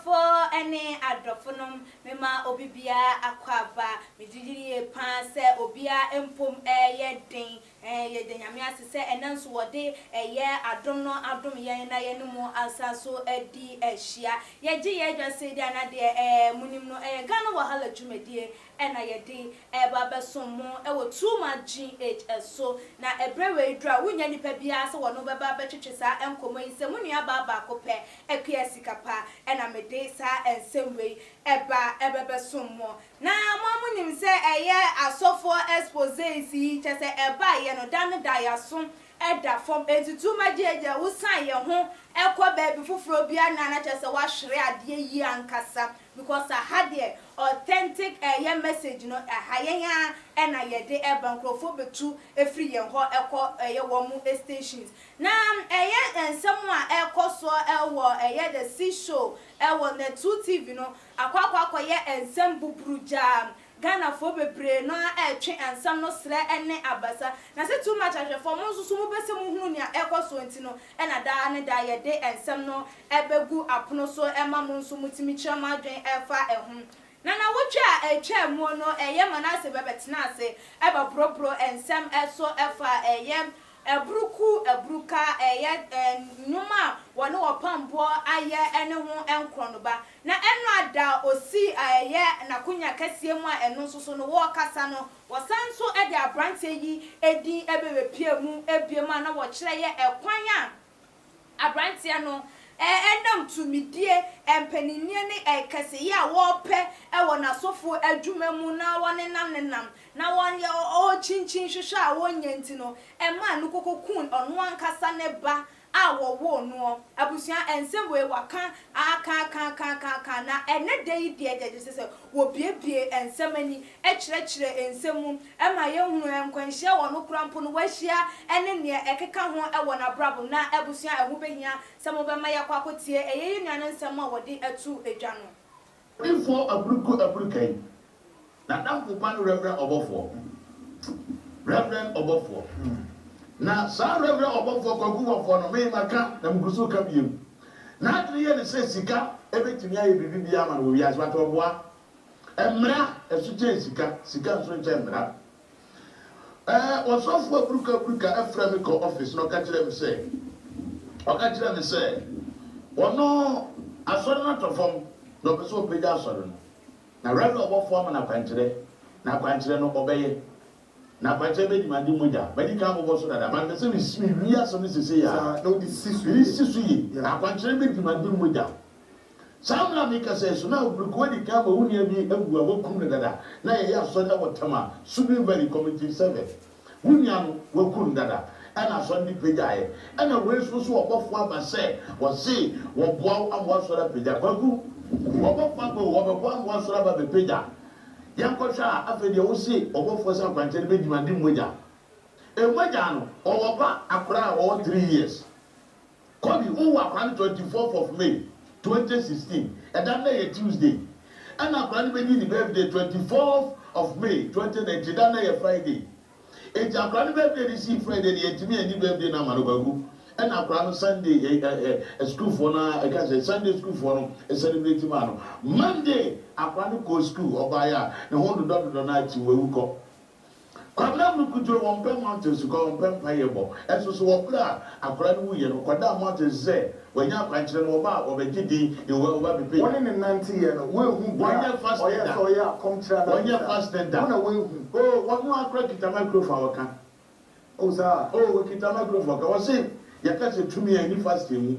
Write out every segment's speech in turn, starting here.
Abusuafoɔ ne adɔfonom, mema obi biara akwaaba. Megye di yie pa ara sɛ obiara mpom reyɛ den. Yɛda Nyame ase sɛ ɛnnɛ nso wɔde ɛyɛ adom no adom yɛn na yɛne mo asan so adi ahyia. Yɛgye yɛn adwa sei deɛ na deɛ ɛɛ monim no ɛyɛ Ghana Wahala dwumadie na yɛde reba abɛsom mo wɔ Too Much GH so. Na ɛberɛ wei duru a, wonnya nipa biara sɛ wɔne wo bɛba abɛtwetwe saa nkɔmmɔ yi sɛ mo nuabaa baako pɛ, Akua Sikapa, na mede saa nsɛm wei ba bɛbɛsom mo. Na mo ara monim sɛ ɛyɛ asɔfoɔ exposés yi, kyerɛ sɛ ɛbaeɛ no, da no da yɛaso da fam. Enti Too Much GH deɛ, wosan yɛn ho kɔ baabi foforɔ biara na na kyerɛ sɛ woahwere adeɛ yie ankasa. Because aha deɛ authentic ɛyɛ message no ɛha yɛn ara ɛna yɛde ɛba nkurɔfoɔ bɛtu ɛfiri yɛn hɔ ɛkɔ ɛyɛ wɔn stations na ɛyɛ nsɛm a ɛrekɔ soɔ ɛwɔ ɛyɛ the sea show ɛwɔ Net2 TV no akɔ akɔ akɔyɛ nsɛm buburugyaa Ghanafoɔ bebree no ara ɛretwe nsɛm no serɛ ne abasa. Na sɛ too much ahwɛfoɔ mo nso so mopɛ sɛ mohunu nea ɛrekɔ soɔ nti no na daa ne daa yɛde nsɛm no bɛgu apono so ma mo nso motumi kyerɛ mo adwene fa ho. Na nawotwe a ɛtwaa muo no ɛyɛ Manase bɛbɛtenaa ase bɛboroboro nsɛm so fa ɛyɛ aburuku aburuka ɛyɛ nnwom a wɔne ɔpamboɔ ayɛ ne ho nkorɔnoba. Na ɛno a da a ɔsii a ɛyɛ n'akonya kɛseɛ mu a ɛno nso so no wɔrekasa no, wɔsan nso de aberanteɛ yi din bɛbɛpuee mu bio a na wɔkyerɛ yɛ ɛkwan a aberanteɛ no nam tumidie, mpaninnie ne kɛseyɛ a wɔrepɛ wɔ n'asɔfoɔ adwuma mu na wɔnenam nenam na wɔyɛ ɔrekyinkyin hwehwɛ a wɔnnya nti no, ɛmaa no kɔkɔkuu ɔno ankasa ne ba a wɔwoo noɔ. Abusua, nsɛm wei wɔaka aka aka aka aka aka na ɛnnɛ da yi deɛ deɛ kyerɛ sɛ wɔbuebue nsɛm ani kyerɛkyerɛ nsɛm mu ma yɛhunu nkwanhyia a ɔno koraa mpo no wahyia ne deɛ ɛkeka ho wɔ n'abrabɔ mu. Na abusua, ɛho bɛhia sɛ mobɛma yɛakɔ akɔtie ɛyɛ yɛn nua no nsɛm a wɔde ato dwa no. Odiyifoɔ Aburuku Aburukai, n'adamfo pa ne Rev. Ɔbɔfoɔ, Rev. Ɔbɔfoɔ. Na saa Rev. Ɔbɔfoɔ Kwaku Bɔfoɔ no, me maka na megu so reka bio. N'adwene yɛ no sɛ sika bɛtumi ayɛ biribi biara ama no wɔ wiase, but ɔboa. Mmara ɛso kyɛn sika, sika nso nkyɛn mmara. Ɛɛ, ɔsɔfo aburuka aburuka frɛɛ me kɔɔ office na ɔka kyerɛɛ me sɛ, ɔka kyerɛɛ me sɛ ɔno asɔre no atɔ fam na ɔpɛ sɛ ɔpagya asɔre no. Na Rev. Ɔbɔfoɔ ama no akwankyerɛ, na akwankyerɛ no ɔbɛyɛ. Na akwankyerɛ bɛdi m'ade mogya. Madi kan abobɔ so dada, but mepɛ sɛ mesi mewie asɛm no seesei ara. Saa, na wode si so Mede yie. si so yie. Yeah. Akwankyerɛ bɛdi m'ade mogya. Saa mmerɛ a merekasa yi so, na Obrikoo adi kan ama wo nua bi awu a wɔakum no dada. Na yɛyɛ asɔre wɔ Tema, Subin Valley, Community 7. Wo nua no, wɔaku no dada. Ɛna asɔre no pagyaeɛ. Ɛna wei nso so ɔbɔfoɔ aba sɛ wɔse wɔboa wo ama w'asɔre apagya. Kwaku, ɔbɔfoɔ aba o, wɔbɛboa ama w'asɔre aba abɛpagya. Yɛnkɔhwɛ a, afei deɛ wose ɔbɔfoɔ sɛ akwankyerɛ no bɛdi m'ade mogya. Mogya no, ɔwɔ ba akwadaa a ɔwɔ 3 years. Kobe, wo woo akwadaa no 24th of May 2016, ɛda no na ɛyɛ Tuesday, ɛna akwadaa no bɛdii ne birthday 24th of May 2019, da no na ɛyɛ Friday. Enti akwadaa no birthday no sii Friday no, yɛntumi anni birthday no amma no, Kwaku. Ɛna akwadaa no Sunday ɛ ɛ ɛ sukuufoɔ no ara ɛka sɛ Sunday sukuufoɔ no celebrate maa no. Monday akwadaa no kɔɔ sukuu, ɔbaeɛ a ne ho dodɔdodɔ no ara akyi, wawu kɔ. Kwabena Mnukuduro wɔmpɛ mountains kɔ wɔmpɛ mpaeɛ bɔ nso so wɔ berɛ a akwadaa no wuiɛ no ɔkɔdaa mountains sɛ wanya akwankyerɛ no wɔba a wɔbɛgye din Yehowa wɔba bɛpagya Wɔne no nanteeɛ no, woanhu berɛ Wɔnyɛ a fasting ɔyɛɛ da sɛ ɔyɛ akɔmkyerɛ anaa Wɔnyɛ biribi saa? fasting da Wo na woanhu. Oh wɔno ara koraa kita microphone a wɔka Oh saa? Oh wɔkita microphone ka wɔse yɛka sɛ tumi a ɛnni fasting mu.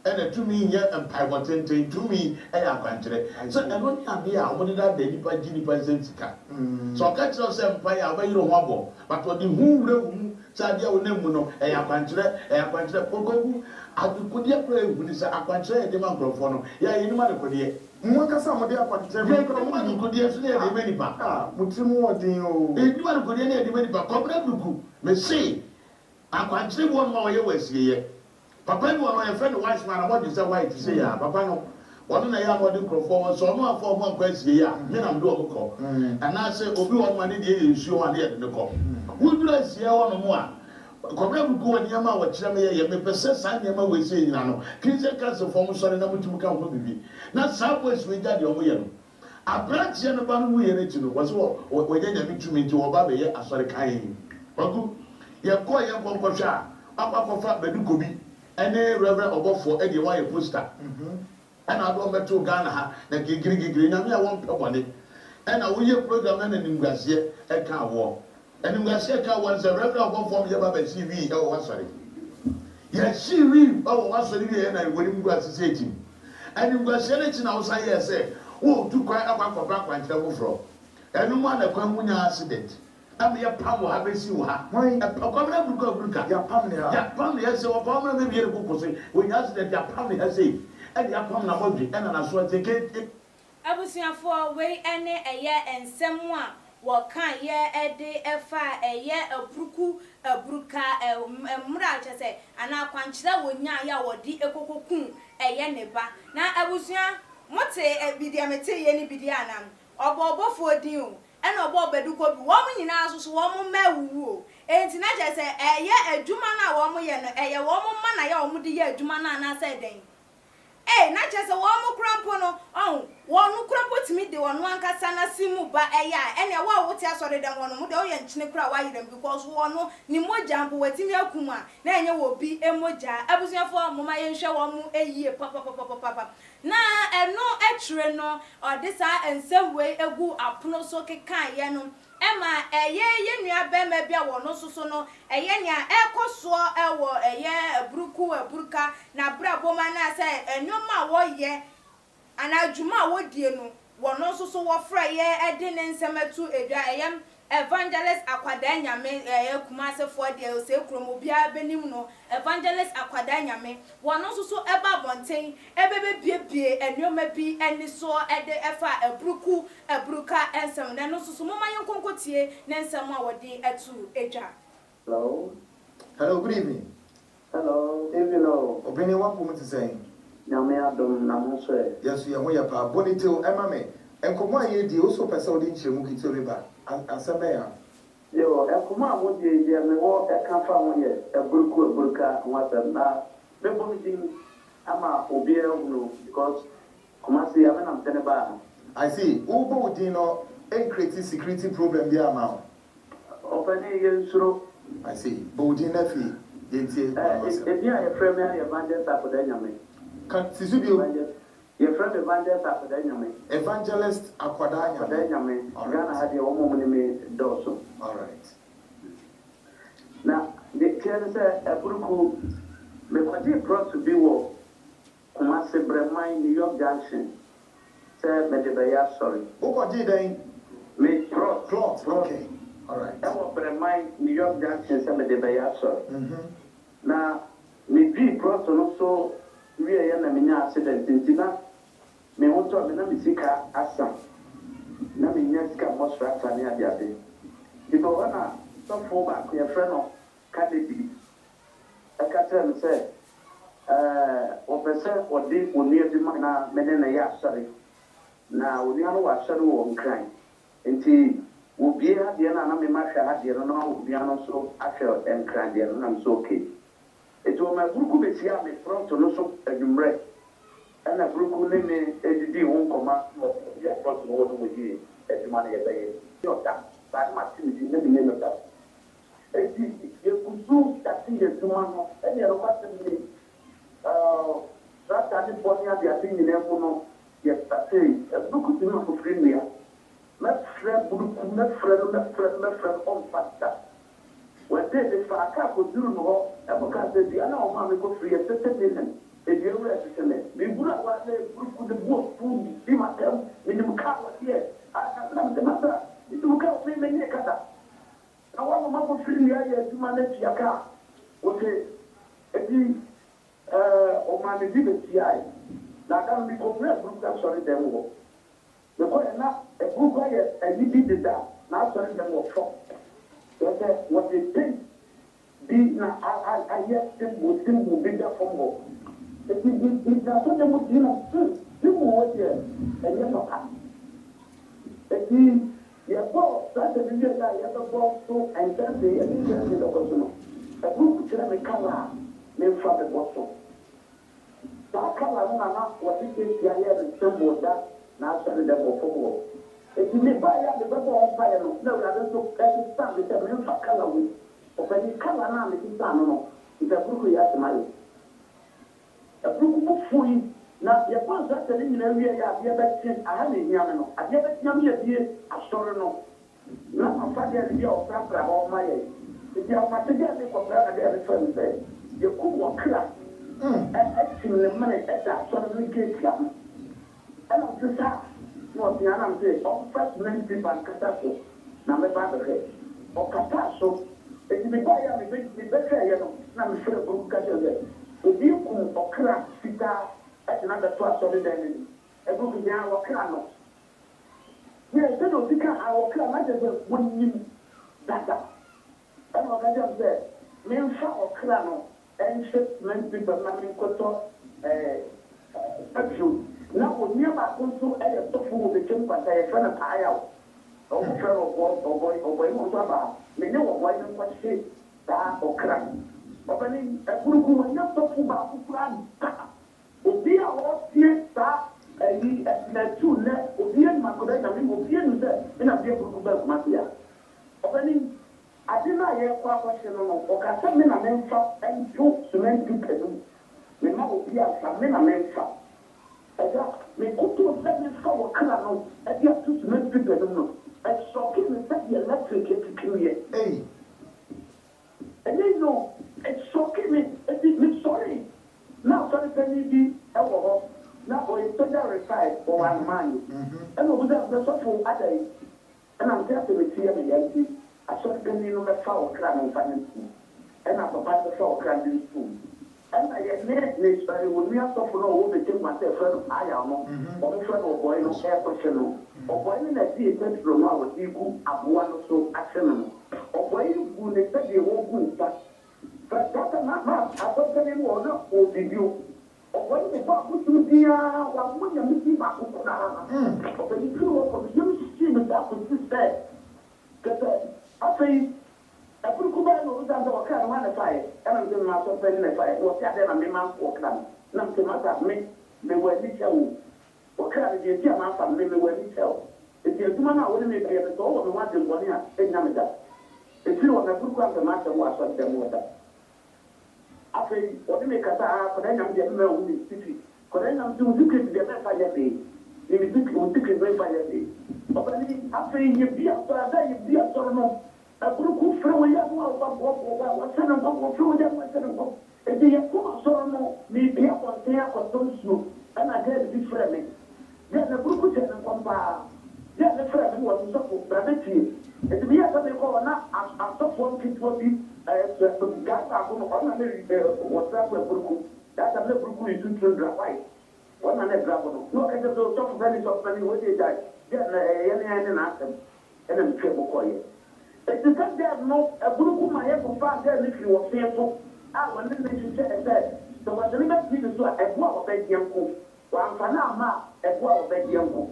Ɛna tumi nyɛ mpaebɔ tenten, tumi yɛ akwankyerɛ. Sɛ ɛno ne adeɛ a wɔde daadaa nnipa gye nnipa nsam sika. Sɛ ɔka kyerɛ wo sɛ mpaeɛ a wobɛyere wo ho abɔ but ɔde hu wura wo mu sɛ adeɛ a wonam mu no ɛyɛ akwankyerɛ, ɛyɛ akwankyerɛ. Kokogu, adekodeɛ koraa a ɛhu ne sɛ akwankyerɛ a yɛde ma nkorɔfoɔ no, yɛ a yɛnnim adekodeɛ. Mo ankasa a mode akwankyerɛ ma nnipa Yɛnnim adekodeɛ nso na yɛde ma nnipa. Ah, mo tirim wɔ den oo. Yɛnnim adekodeɛ na yɛde ma nnipa. Kwabena Duku, mese Akwankyerɛ bi wɔ nom a wɔyɛ wɔ asieɛ. Papa bi wɔ no yɛfrɛ no wise man a mɔdwen sɛ white sei a papa no ɔno na ɛyɛ a na ɔde nkorɔfoɔ wɔ sɛ ɔno amfa ɔmo ankɔ asieɛ a me na mede ɔmo kɔ anaasɛ obi wɔ nom a ne deɛ yɛ nsuo ho a ne yɛde no kɔ. Woduru asieɛ hɔ nom a Kwabena Abuku wɔ nneɛma a wɔkyerɛ me yɛyɛ. Mepɛ sɛ saa nneɛma wei sei nyinaa no, Christian Council foɔ mo sɔre na motumi ka ho biribi. Na saa boys wei gya deɛ wɔyɛ no. Abranteɛ no ba no wuiɛ no akyi no, wɔse wɔ, wɔ, wɔanya Nyame tumi nti wɔba abɛyɛ asɔre kann. Kwaku, yɛkɔɔ yɛn nkɔnkɔhwɛ a, wakɔ akɔfa Badu Kobi ne Rev. Ɔbɔfoɔ deɛ wɔayɛ poster. Ɛna ade wɔn bɛtoo Ghana ha na girigiri girigiri Nyame a wɔmpɛ bɔne ɛna woyɛ program no na animguaseɛ ɛkaa woɔ animguaseɛ ɛkaa woɔ ne sɛ Rev ɔbɔfoɔ meyɛ ba bɛhyee wii ɛwɔ w'asɔre yɛhyee wii ɛwɔ w'asɔre wieɛ na w'anim gu ase sɛ ɛtim animguaseɛ no akyi na wosan yɛɛ sɛ woretu kwan akɔ akɔpɛ akwankyerɛ foforɔ ɛno mu a na kwan mu nyaa accident Ɛma yɛpam wɔ ha bɛsi wɔ ha. Hwan? Ɛpa Kwabena aburuka aburuka. Yɛapam ne ha. Yɛapam ne ha sei. Wɔpa ɔmena bɛbie ne koko so. Wɔnya accident yɛapam ne ha sei. Ɛna yɛapam n'abɔdwe ɛna n'aso ate ke. Abusuafoɔ, wei ne ɛyɛ nsɛm a wɔkaeɛ de faa ɛyɛ aburuku aburuka mmerɛ a kyerɛ sɛ anaa akwankyerɛ a wɔnyaeɛ a wɔde kɔkɔkuu ɛyɛ ne ba. Na abusua, mote bi deɛ meteeɛ no bi deɛ anaa? Ɔbɔɔ ɔbɔfoɔ din o, Ɛna ɔbɔɔ Badu Kobi. Wɔn nyinaa nso so wɔn mma awuwu o. Enti na kyerɛ sɛ ɛyɛ adwuma no a wɔyɛ no, ɛyɛ wɔn mma na ɛyɛ a wɔde yɛ adwuma no anaasɛ dɛn? Ei, na kyerɛ sɛ wɔn koraa mpo no, ɔho, wɔn koraa mpo tumi de ɔno ankasa n'ase mu ba ɛyɛ a, ɛnneɛ wo a wote asɔredɛm hɔ no, wo deɛ woyɛ nkyene koraa a woayera mu because wɔn, ne mogya mpo watumi akum a, na ɛnyɛ wɔ bi mogya. Abusuafoɔ, momma yɛnhwɛ wɔn yie papapapapapa. Na ɛno akyire no, ɔde saa nsɛm wei guu apono so kekaeɛ no, ɛma ɛyɛ yɛn nua barima bi a ɔno nso so no, ɛyɛ nea ɛrekɔ soɔ wɔ ɛyɛ aburuku aburuka n'abrabɔ mu anaasɛ nneɛma a wɔyɛ anaa dwuma a wɔdie no, wɔno nso so wɔfrɛeɛ de ne nsɛm ato dwa. Ɛyɛ Evangelist Akwadaa Nyame, ɛyɛ Kumase foɔ deɛ Osei kurom obiara bɛnim no, Evangelist Akwadaa Nyame, wɔno nso so ba abɔnten bɛbɛbiebie nnoɔma bi ani soɔ de fa aburuku aburuka nsɛm, na ɛno nso so momma yɛnkɔ nkɔtie ne nsɛm a wɔde ato dwa. Hello. Hello, good evening. Hello, evening o. Obene w'apom te sɛn? Nyame adom, na mo nso ɛ? Yɛn nso yɛn ho yɛ paa. Bonitew ɛma me nkɔmmɔ a yɛredi yi, wo nso wopɛ sɛ wode nkyerɛmu ketewa bi ba? Asɛm bɛn a? Yoo, nkɔmmɔ a modie yi deɛ mewɔ ɛka fa ho yɛ aburuku aburuka ho asɛm na mɛbɔ me din ama obiara ahunu because Kumasi a me na mede no baa ha. I see, wobɔ wo din no ɛncreate security problem biara mma wo? Ɔpanin, yɛnsuro. I see, bɔ wo din na afei yɛntie w'ano asɛm. Edin a yɛfrɛ me ara yɛ Evangelist Akoda Nyame. Ka, si so bio. Evangelist, yɛfrɛ me Evangelist Akoda Nyame. Evangelist Akwadaa Nyame. Akwadaa Nyame. Alright. Ghana ha deɛ wɔn a wɔnim me dɔɔso. Alright. Na deɛ ɛteɛ ne sɛ, Aburuku, mekɔgyee prɔto bi wɔ Kumasi Brɛman New York Junction sɛ mede bɛyɛ asɔre. Wo kɔ gyee dɛn? Me plot, Plot, plot, okay, alright. ɛwɔ Brɛman New York Junction sɛ mede bɛyɛ asɔre. Na me dui plot no so wieɛ na me nyaa accident nti na me ho tɔɔ me na me sika asa na me nnya sika mmɔ srata ne adeade. Nti mewɔ hɔ na sɔfo baako yɛfrɛ no Kennedy ka kyerɛɛ me sɛ ɔpɛ sɛ ɔde onua bi ma na me ne no yɛ asɔre. Na onua no wɔ asɔre wɔ Nkran. Enti wɔbue ha deɛ no a na me mahwɛ ha deɛ no na onua no nso ahwɛ Nkran deɛ no na me sɛ okay. Enti wɔmaa Aburuku bɛhyiaa me prɔto no so anwummerɛ ɛna Aburuku ne me didii ho nkɔmmɔ na ɔsɛ baabi a prɔto no wɔ no wɔ yie, adwuma no yɛbɛyɛ. Ne ɔda, baa na mate ne din na mennim no da. Enti yegu so starte yɛn adwuma no, ɛneɛ nokwasɛm ni, tractor ne bɔ ne adeade nyinaa mu no, yɛ startee. Buruku tumi akɔfiri nnua. Mɛfrɛ Buruku, mɛfrɛ no, mɛfrɛ no, mɛfrɛ no, ɔmfa da. One day mefaa kaa kɔduruu no hɔ kɔkaa sɛ dua no a ɔmaa me kɔfiri yɛ 30 million, dua wura hwehwɛ me. Mebura hɔ a na Buruku ne bo afu, di m'atɛm, menim kaa wɔdeɛ, ah, na mese masa, menim kaa, me menyee ka da. Na woama makɔfiri nnua ayɛ adwuma na tua ka a wose. Enti ɔmaa me bi bɛtuae. Na da no mekɔwuraa Aburuku asɔredɛm hɔ. Mekɔeɛ na Aburuku ayɛ ayi bi deda n'asɔredɛm wɔ fam. Kyerɛ sɛ wɔde paint bi na ayɛ symbol symbol bi da fam hɔ. Enti megyina asɔredɛm hɔ dinn na mese, Symbol wei deɛ ɛnyɛ papa. Enti Yɛbɔɔ saa asɛm yi wiei a yɛbɛbɔ so nkyɛnsee, yɛde nkyɛnsee bɛkɔ so no. Ɛno kyerɛ me kala a memfa mebɔ so. Saa kala no na na wɔde twetia yɛɛ no symbol da n'asɔredɛm wɔ fam hɔ. Enti mebaeɛ a mebɛbɔɔ ho mpaeɛ no, na Awurade nso sesaa me sɛ memfa kala wei. Ɔpanin, kala no a mesesaa no no, nka aburuku yɛ asɛm ayɛ. Aburuku bo fui, na yɛbɔɔ nsrasra no nyinaa wieeɛ a adeɛ bɛkye, aha na ɛhia me no, adeɛ bɛkye ama yɛabue asɔre no. Na mafa gɛɛl bi a ɔprapra hɔ ma yɛn. Enti ahomakye gɛɛl no kɔpra na gɛɛl no frɛ me sɛ yɛkum ɔkra kyim ne mene da asɔre no gate ano. Ɛna mese saa? Na ɔse aane. Na mese ɔmfa cement paper nkata so na mɛba abɛhwɛ. Ɔkataa so. Enti mebaeɛ a mebɛhwɛeɛ no na mefrɛɛ Brook ka kyerɛɛ no sɛ obi akum ɔkra fitaa de no abɛto asɔredan no anim. Brook se aane ɔkra no. Yɛ sɛdeɛ ɔsi ka a ɔkra no akyerɛ sɛ wɔnim dada. Ɛna ɔka kyerɛɛ me sɛ memfa ɔkra no nhyɛ cement paper mu na menkɔtɔ petrol. Na onua baako nso yɛ sɔfo wɔ Bekyem Kwanta, yɛfrɛ no Paayaw. Wɔfrɛ no Ɔbɔe, Ɔbɔe no nso aba ha. Me ne Ɔbɔe no nkɔhye saa ɔkra no. Ɔpanin, Aburuku, wɔnyɛ sɔfo baako koraa da. Obi a ɔretie saa ayi agyinatuw nnɛ, obiara nim akwadaa nyame mu, obiara nim sɛ me na mede aburuku baa Kumasi ha. Ɔpanin, ade no a yɛrekɔ akɔhye no no, ɔkaa sɛ me na memfa nto cement pipa no mu, memma obiara mfa, me na memfa. Agya, mekotoo sɛ mefa wɔ kra no de ato cement pipa no mu no, ɛsɔkee me sɛdeɛ electric atwitwireɛ. Ei! Ɛnyɛ yi no, ɛsɔkee me, enti mesɔree. Ná asɔre panyin bi wɔ hɔ, na ɔyɛ sogya retired, ɔwɔ Alemanye. Ɛnna obisaa me sɛ, Sɔfo, adɛn? Ɛnna mete ase mete yɛ me ya nti, asɔre panyin no bɛfa ɔkra no mfa no ntom. Ɛnna papa no bɛfa ɔkra no de no toom. Ɛnna yɛne ne onua sɔfo no a ɔwɔ Bekyem ase a wɔfrɛ no Paayaw no, wɔfrɛ no Ɔbɔe no, rekɔhye no. Ɔbɔe no na ɛgyee pɛtro no a wɔde regu aboa no so ahye no no. Ɔbɔe no guu ne sɛdeɛ wɔgu nsa. Sɛ that time na na asɔre panyin no wɔ hɔ na ɔwɔ video. Ɔbɔe no bobɔɔ abosom din ara, wammɔ Nyame din baako koraa. Ɔpanyin firi hɔ kɔ, me yam hyehye me saa kɔsi sɛ, kyerɛ sɛ afei Ɛbere bae na obisaa me sɛ, Ɔkra no, hwan na ɛfaeɛ? Ɛna mese, M'asɔre panin na ɛfaeɛ. Na ɔse, Adɛn na me mamfa ɔkra no? Na mese, Masa, me, mewɔ ani kyɛ wo. Ɔkra no, deɛ nti a mamfa no, me, mewɔ ani kyɛ wo. Enti adwuma no a wo ne me rebɛyɛ no, sɛ wowɔ me ho adwemmɔne a, ɛnnya me da. Ɛfiri hɔ no, ɛbere koro ampɛ m'asɛm wɔ asɔredɛm hɔ da. Afei ɔne me kasa, Ah, Akwadaa Nyame deɛ mema wohu me secret. Akwadaa Nyame se wo secret deɛ mɛmfa nyɛ hwee. Me me secret, wo secret memfa nyɛ hwee. Ɔpanin, afei yɛbi asɔre, aberɛ a yɛbi asɔre no, Aburuku frɛ wo yɛ no a woba boaboa wo a wɔahyɛ no nkɔm, wɔfrɛ wo yɛ no wɔahyɛ no nkɔm. Enti yɛkɔɔ asɔre no, merepue abɔnten akɔtɔ nsuo ɛna girl bi frɛɛ me. Girl no aburuku hyɛɛ no nkɔm paa. Girl no frɛɛ me na ɔse sɔfo bra bɛtie. Enti meyɛɛ sɛ merekɔ hɔ na asɔfoɔ nketewa bi, guy baako no ɔno na na wɔsra so aburuku. That time na aburuku use tundra white. Ɔno na na ɛdra hɔ no. Na ɔka kyerɛɛ me sɛ oh sɔfo panin, sɔfo panin wei deɛ gyae. Girl no ɛyɛ yɛne yɛn ne n'asɛm. Ɛna metwaa mu kɔeɛ. Enti sɛ girl no aburuku ma yɛkɔfaa girl no firii ɔfee so a wɔne no hyehyɛɛ sɛ, sɛ wɔde no bɛpue ne so a, ɛboɔ a wɔbɛgyeɛ nko. Wɔamfa no amma a, ɛboɔ a wɔbɛgyeɛ nko.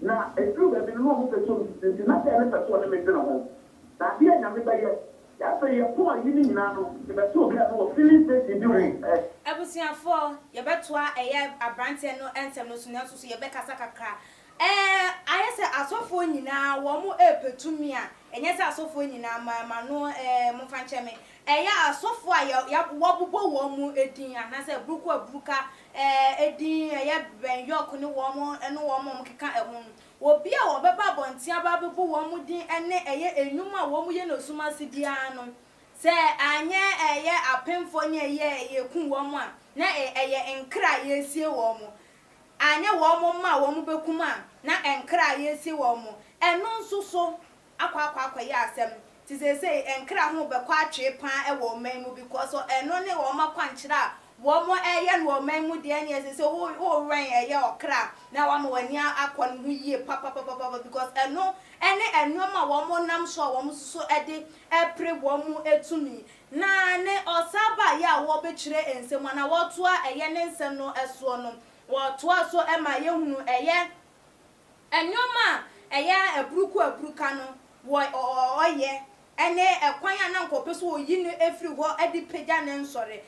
Na ɛduruu baabi no, na wɔpɛ sɛ wɔsisi nti, na girl no pɛ sɛ ɔne me dwene ho. Na adeɛ a Nyame bɛyɛ, afei yɛpɔn ayi no nyinaa no, mebɛtoo girl no wɔ filling station bi wɔ. Abusuafoɔ, yɛbɛtoa ɛyɛ abranteɛ no nsɛm no so, nanso so yɛbɛkasa kakra. Ɛɛ, ayɛ sɛ asɔfoɔ nyinaa wɔn repɛ tumi a, ɛnyɛ sɛ asɔfoɔ nyinaa, ma m'ano ɛɛ, momfa nkyɛ me, ɛyɛ asɔfoɔ a yɛ, yɛ, wɔabobɔ wɔn mu din, anaasɛ aburuku aburuka ɛɛ, din, ɛyɛ Ben York ne wɔn, ne wɔn a wɔkeka ɛho no. Obi a wɔbɛba abɔnten aba abɛbɔ wɔn din ne ɛyɛ nnwuma a wɔyɛ no sum ase biara no, sɛ anyɛ ɛyɛ apemfoɔ ne ɛyɛ yɛku wɔn a, na ɛyɛ nkra a yɛresie wɔn. Anyɛ wɔn mma a wɔbɛkum a, na nkra a yɛresie wɔn, ɛno nso so akɔ akɔ akɔyɛ asɛm. Nti seesei nkra ho bɛkɔ atwee paa wɔ ɔman mu because ɛno ne wɔn akwankyerɛ a wɔreyɛ no wɔ ɔman mu deɛ ɛneɛ seesei wo worewɛn ɛyɛ ɔkra na wama w'ani akɔ ne ho yie papapapapa because ɛno ne nnoɔma a wɔnam so a wɔn nso so de repere wɔn tumi. Na ne ɔsa baeɛ a wɔrebɛkyerɛ nsɛm anaa wɔretoa ɛyɛ ne nsɛm no soɔ no, wɔtoaa so ma yɛhunu ɛyɛ nnoɔma a ɛyɛ aburuku aburuka no wɔ ɔyɛ. ne ɛkwan a na anka ɔpɛ sɛ ɔyi no firi hɔ de pagya ne nsɔre.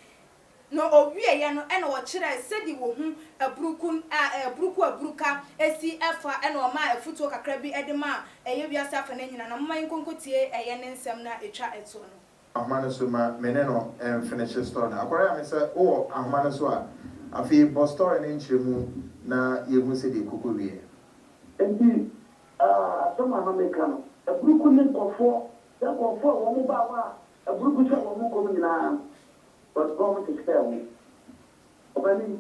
Na ɔwieeɛ no na ɔkyerɛɛ sɛdeɛ wɔhu aburuku a aburuku aburuka si fa na ɔmaa afutuo kakra bi de maa ɛyɛ wiase afanan nyinaa. Na momma yɛnkɔ nkɔtie ɛyɛ ne nsɛm no a ɛtwa toɔ no. Ahoma no so ma me ne no nfinishe story no. Akwadaa me sɛ wowɔ ahoma no so a, afei bɔ story no nkyerɛmu na yɛhu sɛdeɛ ɛkɔkɔ wieɛ. Enti asɛm a na meka no, aburuku ne nkurɔfoɔ, sɛ nkurɔfoɔ a wɔn baa hɔ a aburuku hyɛɛ wɔn nkɔm nyinaa, wɔde wɔn hyehyɛɛ ho. Ɔpanin,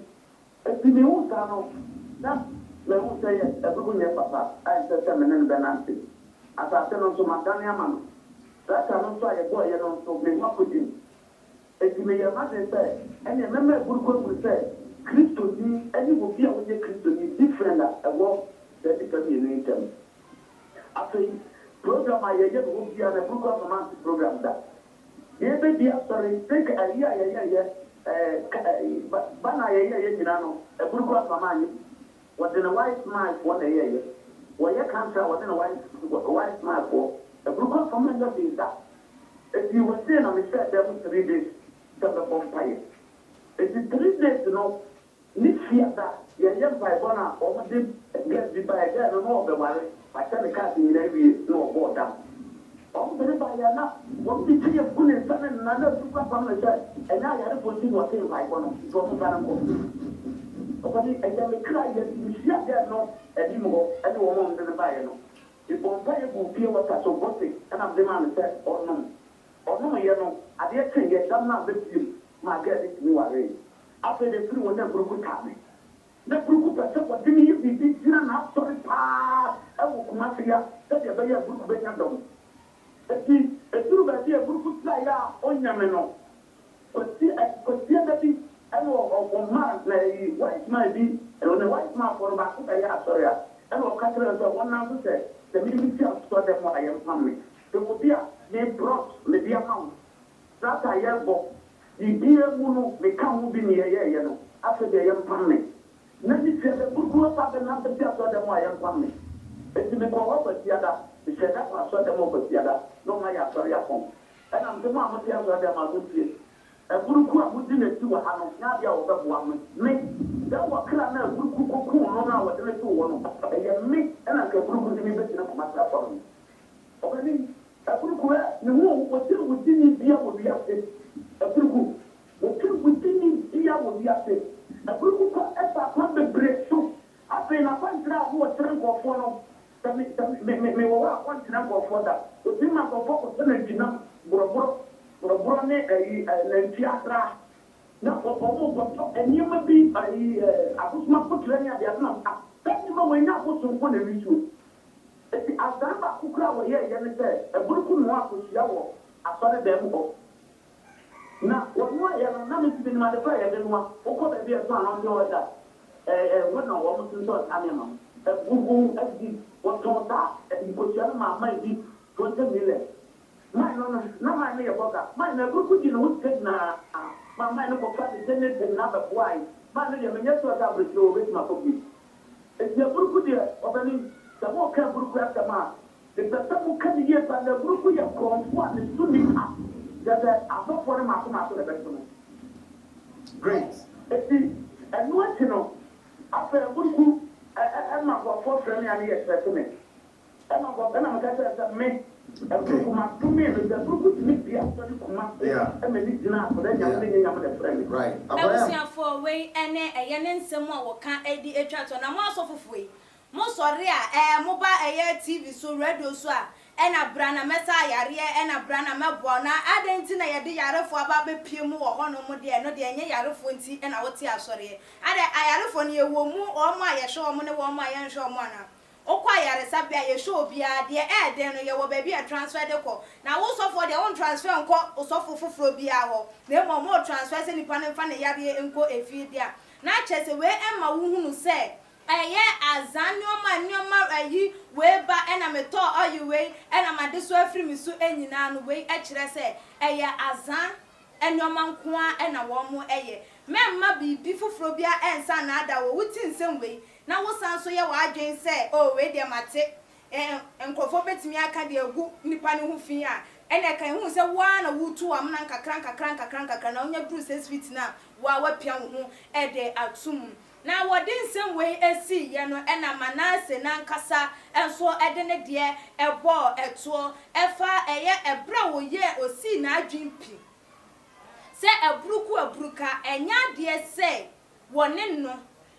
enti mehuu saa no, na mahu sɛ yes, aburuku nyɛ papa a ɛnsɛ sɛ me ne no bɛnante. Asase no nso, madane ama no. Tractor no nso a yɛbɔeɛ no nso, me ho akɔdi mu. Enti meyɛɛ m'adwene sɛ ɛnneɛ mɛma aburuku ahunu sɛ Kristoni ne obi a ɔnyɛ Kristoni different a ɛwɔ saa nnipa mmienu yi ntam. Afei, program a yɛyɛ no hɔ biara no, aburuku amfa mante program da. Yɛrebɛdi asɔre, think ayi a yɛyɛeɛ, ɛɛ, ka, ɛɛ, ba, banner a yɛyɛeɛ nyinaa no, aburuku amfa manyɛ bi. Wɔde ne wise man foɔ na ɛyɛeɛ. Wɔyɛ cancer a wɔde ne wise, wise man foɔ. Aburuku amfa manyɛ hwee da. Enti wɔsee na mehyɛɛ da mu three days sɛ mɛbɔ mpaeɛ. Enti three days no ne fiada yɛyɛ mpaebɔ no a wɔn de girl bi baeɛ, girl no na ɔrebɛware, wahyɛ ne cars nyinaa awie na ɔbɔɔ dam. Wɔn de no baeɛ a na wɔn de kyɛyɛ gu ne nsa ne ne nan na aburuku apam no sɛ ɛnyɛ ayarefoɔ nti na ɔtee mpaebɔ no nti wɔn mfa no nkɔ. Ɔpanin, ɛyɛ me kra yɛ nti mehyia girl no anim hɔ ne wɔn a wɔn de no baeɛ no. Mebɔɔ mpaeɛ guu pure water so bottle na mede maa no sɛ ɔnnom. Ɔnomeeɛ no, adeɛ kyeeɛ, dam no aba bio maa girl no tumi waree. Afei deɛ ɛfiri hɔ na Buruku taa me. Na Buruku pɛ sɛ ɔde me yɛ biribi gyina n'asɔre paa wɔ Kumasi ha sɛdeɛ ɛbɛyɛ a Buruku bɛnya dɔm. Enti ɛduruu baabi a Buruku traeɛ a ɔnnya me no, Kwasi ɛ Kwasiada bi ɛna ɔ ɔ ɔmaa na ɛyi white man bi ɛ ne white man foɔ no baako bɛyɛ asɔre a ɛna ɔka kyerɛɛ no sɛ wɔnam so sɛ sɛ me me si asɔre dɛm hɔ a yɛmpam me sɛ obi a me brɔs me de ama wo trata yɛbɔ biribiara mu no me ka ho bi ne yɛyɛɛyɛ no afei deɛ yɛmpam me na me fiada kurukuruwa pa bɛnam bɛsi asɔre dɛm hɔ a yɛmpam me enti mekɔɔ hɔ Kwasiada mehyɛɛ da kɔɔ asɔre dɛm hɔ Kwasiada na wɔayɛ asɔre apɔn Ɛna mese mo a mote asɔredan mu a, montie. Aburuku a modi n'akyi wɔ ha no nyɛ adeɛ a wɔbɛboa me. Me, sɛ wɔ kra no a aburuku kɔkuu no no a wɔde no too hɔ no, ɛyɛ me na anka aburuku de me bɛgyina Kumasi asɔre no. Ɔpanin, aburuku ɛ, me ho wɔkyere wo dini bia wɔ wiase. Aburuku, wɔkyere wo dini bia wɔ wiase. Aburuku kɔ fa akwan bebree so. Afei n'akwankyerɛ a na ɔkyerɛ nkurɔfoɔ no, Sɛ me, sɛ me, me, mewɔ hɔ a, wɔnkyerɛ nkurɔfoɔ da. Wɔtumi ma nkurɔfoɔ kɔtɔ nantwinam, borɔborɔ, borɔborɔ ne ayi, ɛ, nantwie asra, na wɔ, wɔrekɔtɔ nneɛma bi, ayi, ɛ, abosom akoterɛ ne adeade na, ah, saa nneɛma wei nyɛ abosom nko na ɛwi suo. Enti azan baako koraa a wɔyɛeɛ ne sɛ, aburuku noa kosua wɔ asɔredan mu hɔ. Na wɔnoaeɛ no, na me nso menim ade korɔ a yɛde noa. Wokɔ baabi a ɛtɔn anointing oil a, ɛɛ, ɛhɔ na wɔtontɔn saa nneɛma no. Agugu adi. Wɔtɔn saa nkosua no maa man bi 20 million. Man no no, na man no yɛ bɔga. Man no, agugu dii ne ho sika nyinaa maa man no kɔfaa ne generator nyinaa bɛboae. Man no deɛ, menyɛ sure sɛ aberɛkyire hɔ wɔbɛtumi akɔ bio. Enti aburuku deɛ, ɔpanin, sɛ moreka aburuku asɛm a, Mepɛ sɛ moka no yie paa, Naburuku yɛ korɔmfoɔ a ne so nni pa, kyerɛ sɛ asɔfoɔ no mmaako mmaako na ɛbɛto no. Great. Enti ɛno akyi no, afei Aburuku ma nkurɔfoɔ frɛ me a ne yɛ kyerɛte me. Ɛma nkurɔfoɔ, ɛna meka kyerɛɛ no sɛ me, Aburuku madome no, sɛ Aburuku tumi bue asɔre Kumase ma ani gyina a, sɛ Nyame ne nyɛ Nyame na ɛfrɛ me. Right. Abraham. Abusuafoɔ, wei ne ɛyɛ ne nsɛm a wɔka de atwa toɔ. Na mo asɔfofoɔ yi, Mo sɔre a, ɛɛ, mo ba ɛyɛ TV so, radio so a, ɛna bra na mɛsa ayareɛ, ɛna bra na mɛboa wo. Na adɛn nti na yɛde yarefoɔ aba abɛpue mu wɔ hɔ nom deɛ, ɛno deɛ ɛnyɛ yarefoɔ nti na wote asɔreɛ. Adɛn, ayarefoɔ no yɛwɔ mu wɔn a yɛhwɛ wɔn ne wɔn a yɛnhwɛ wɔn anaa? Wokɔ ayaresabea a, yɛhwɛ obiara, deɛ ɛyɛ den no, yɛwɔ baabi a yɛtransfer de kɔ. Na wo sɔfoɔ deɛ, wontransfer nkɔ osɔfo foforɔ biara hɔ, na mmom wotransfer sɛ nipa no mfa ne yareɛ nkɔ efie deɛ a, na kyerɛ sɛ wei mma wohunu sɛ Ɛyɛ azaa nnoɔma nnoɔma ayi wei ba ɛna me tɔɔ oil wei ɛna m'adesoa afiri me so nyinaa no wei kyerɛ sɛ ɛyɛ azaa nnoɔma nkoaa ɛna wɔn yɛ. Mɛmma biribi foforɔ biara ɛnsa nnaadaa wo, wo te nsɛm wei na wo san nso yɛ w'adwene sɛ oh wei deɛ mate eh nkorɔfoɔ bɛtumi aka de agu nipa no ho fi a Ɛna ɛka ehu sɛ wo ara na woretu w'amena nkakra nkakra nkakra nkakra na wonya duru 6 feet no a, wo ara woapia wo ho de ato mu. Na wɔde nsɛm wei siiɛ no, ɛna Manase n'ankasa nso de ne deɛ bɔɔ ɛtoɔ, ɛfa ɛyɛ ɛberɛ a wɔyɛɛ ɔsii n'adwene pi sɛ aburuku aburuka, ɛnyɛ adeɛ sɛ wɔne no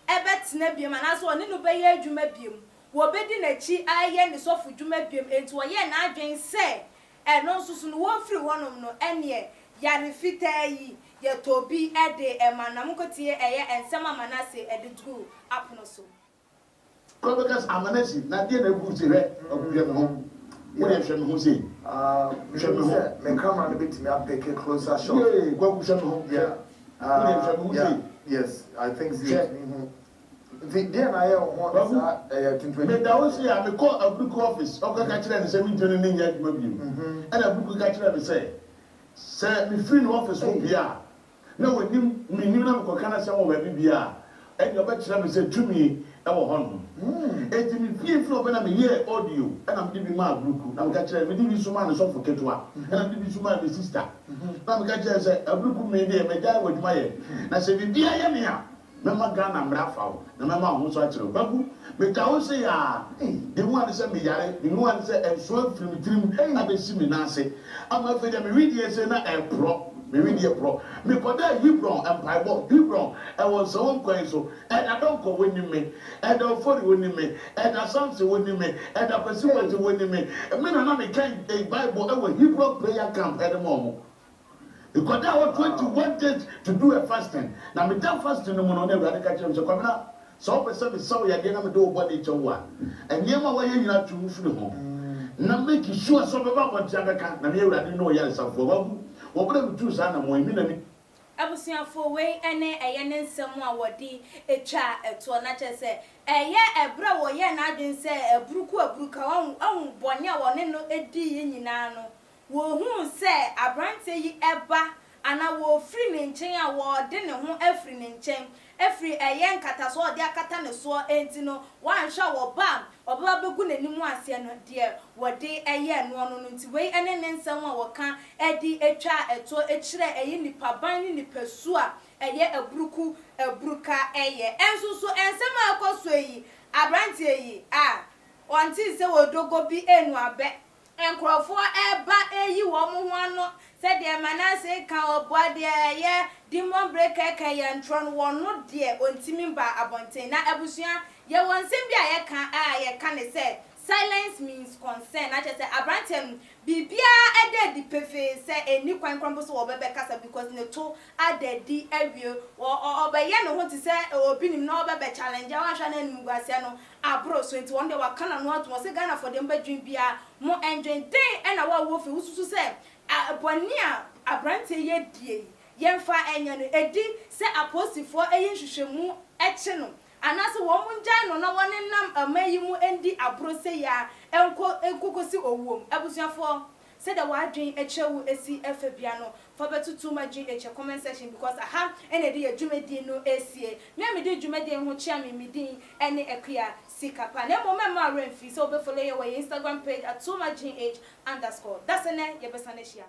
bɛtena biom anaasɛ wɔne no bɛyɛ adwuma biom, wɔbɛdi n'akyi ayɛ ne sɔfo dwuma biom, enti ɔyɛɛ n'adwene sɛ ɛno nso so no wɔmfiri hɔnom no, ɛneɛ yare fitaa yi yɛtɔ bi de ma no. Na monkɔtie ɛyɛ nsɛm a Manase de guu apono so. Kɔ bɛka sɛ amana si na deɛ na egu si hwɛ hwɛ me ho wo deɛ hwɛ me ho sei hwɛ me ho. Sɛ me camera no bɛtumi apeke closer shot. Yee, Kwaku, hwɛ me ho hwɛ wo deɛ hwɛ me ho sei. Yes, I think sɛ Hwɛ. yɛtumi hu. Nti deɛ na ayɛ wo ho Kwaku, saa ɛyɛ tuntum? Meda wo se a mekɔɔ Aburuku office ɔkɔ ka kyerɛɛ no sɛ mentumi ne no nyɛ adwuma bio. Ɛna Aburuku ka kyerɛɛ me sɛ sɛ mefiri ne office hɔ pue a na wɔnim mennim na mekɔka n'asɛm wɔ baabi bia a, ɛnneɛ ɔbɛkyerɛ me sɛ tumi wɔ hɔnom. Enti mepue firi hɔ na meyɛɛ audio ɛna mede bi maa Aburuku na meka kyerɛɛ no, mede bi nso maa ne sɔfo ketewa ɛna mede bi nso maa me sister na meka kyerɛɛ no sɛ, Aburuku, me deɛ magyae w'adwuma yɛ na sɛ biribiara yɛ me a, mɛma Ghana mmara afa wo na mɛma wo ho so akyerɛ wo. Kwaku, meka wo sei a, deɛ mehu ara ne sɛ meyare, deɛ mehu ara ne sɛ nsoa afiri me tirim abɛsi me nan ase ama afei deɛ me wedeɛ sei na ɛreporɔ, me wedeɛ porɔ. Mekɔdaa Hebron mpaebɔ, Hebron, ɛwɔ Nsawam kwan yi so, Ɛda Donkor wɔnim me, Ɛda Ofori wɔnim me, Ɛda Samson wɔnim me, Ɛda Kwasi Boateng wɔnim me. Me na na mekan Bible wɔ Hebron prayer camp de ma wɔn. Mekɔdaa hɔ 21 days to do a fasting, na meda fasting no mu no, na Awurade ka kyerɛ me sɛ, Kwabena, sɛ wopɛ sɛ mesa wo yadeɛ na mede wo bɔne kyɛ wo a, nneɛma a woayɛ nyinaa twe wo firi ho, na make sure sɛ wobɛba abɔnten abɛka, na me Awurade ne wo yaresafoɔ. Wawu wɔ berɛ a metuu saa anammɔn yi, me na me. Abusuafoɔ, wei ne ɛyɛ ne nsɛm a wɔde twaa ɛtoɔ, na kyerɛ sɛ, ɛyɛ ɛberɛ a wɔyɛɛ n'adwene sɛ aburuku aburuka, wahu, wahu bɔne a wɔne no diiɛ nyinaa no, Wɔhuu sɛ aberanteɛ yi reba anaa wɔrefiri ne nkyɛn a, wɔrede ne ho afiri ne nkyɛn, afiri ɛyɛ nkatasoɔ a ɔde akata ne soɔ nti no, wɔanhwɛ a wɔba a, wɔbɛba abɛgu n'anim aseɛ no, deɛ wɔde yɛɛ noɔ no no nti. Wei ne ne nsɛm a wɔka de twaa ɛtoɔ kyerɛɛ ɛyɛ nnipaban ne nnipasu a ɛyɛ aburuku aburuka yɛ. Nso so nsɛm a ɛrekɔ soɔ yi, aberanteɛ yi a ɔntee sɛ odogo bi renu abɛ Nkurɔfoɔ reba reyi wɔn ho ano sɛ deɛ Manase reka ɔboa deɛ ɛyɛ demon breaker ka yɛ ntorɔ no wɔno deɛ ɔntimi mba abɔnten. Na abusua yɛwɔ nsɛm bi a yɛka a yɛka ne sɛ silence means concern na kyerɛ sɛ abranteɛ no biribiara ɛda adi pefee sɛ ɛnni kwan koraa mpo sɛ wɔbɛbɛkasa because ne to ada adi awie ɔ ɔbɛyɛ ne ho te sɛ obi nim na ɔbɛbɛ challenge a wanhwɛ a na animguaseɛ no aboro so nti wɔn deɛ waka n'ano atom ɔse Ghanafoɔ deɛ mobɛdwen biaa mo ndwen dɛn ɛna wo a wowɔ fie wosusu sɛ bɔne a abranteɛ yi adie yi yɛmfa nyɛ no ɛdi sɛ apolisifoɔ yɛ nhwehwɛmu kye no anaasɛ wɔn ngyae no na wɔnenam aman yi mu ndi aboro sei ara nkɔ nkɔkɔsi owuo mu. Abusuafoɔ sɛdeɛ w'adwen kyerɛ wo si fa bia no fa bɛtoto m'adwen kyɛ comment section because aha na yɛde yɛ dwumadie no sie. Me a medi dwumadie yi ho kyea me, me din ne Akua Sikapa. Na mmom mɛmma wo werɛ mfiri sɛ wobɛ follow yɛ wɔ yɛn Instagram page at toomagh_. Dasɛnɛ yɛbɛsan ahyia.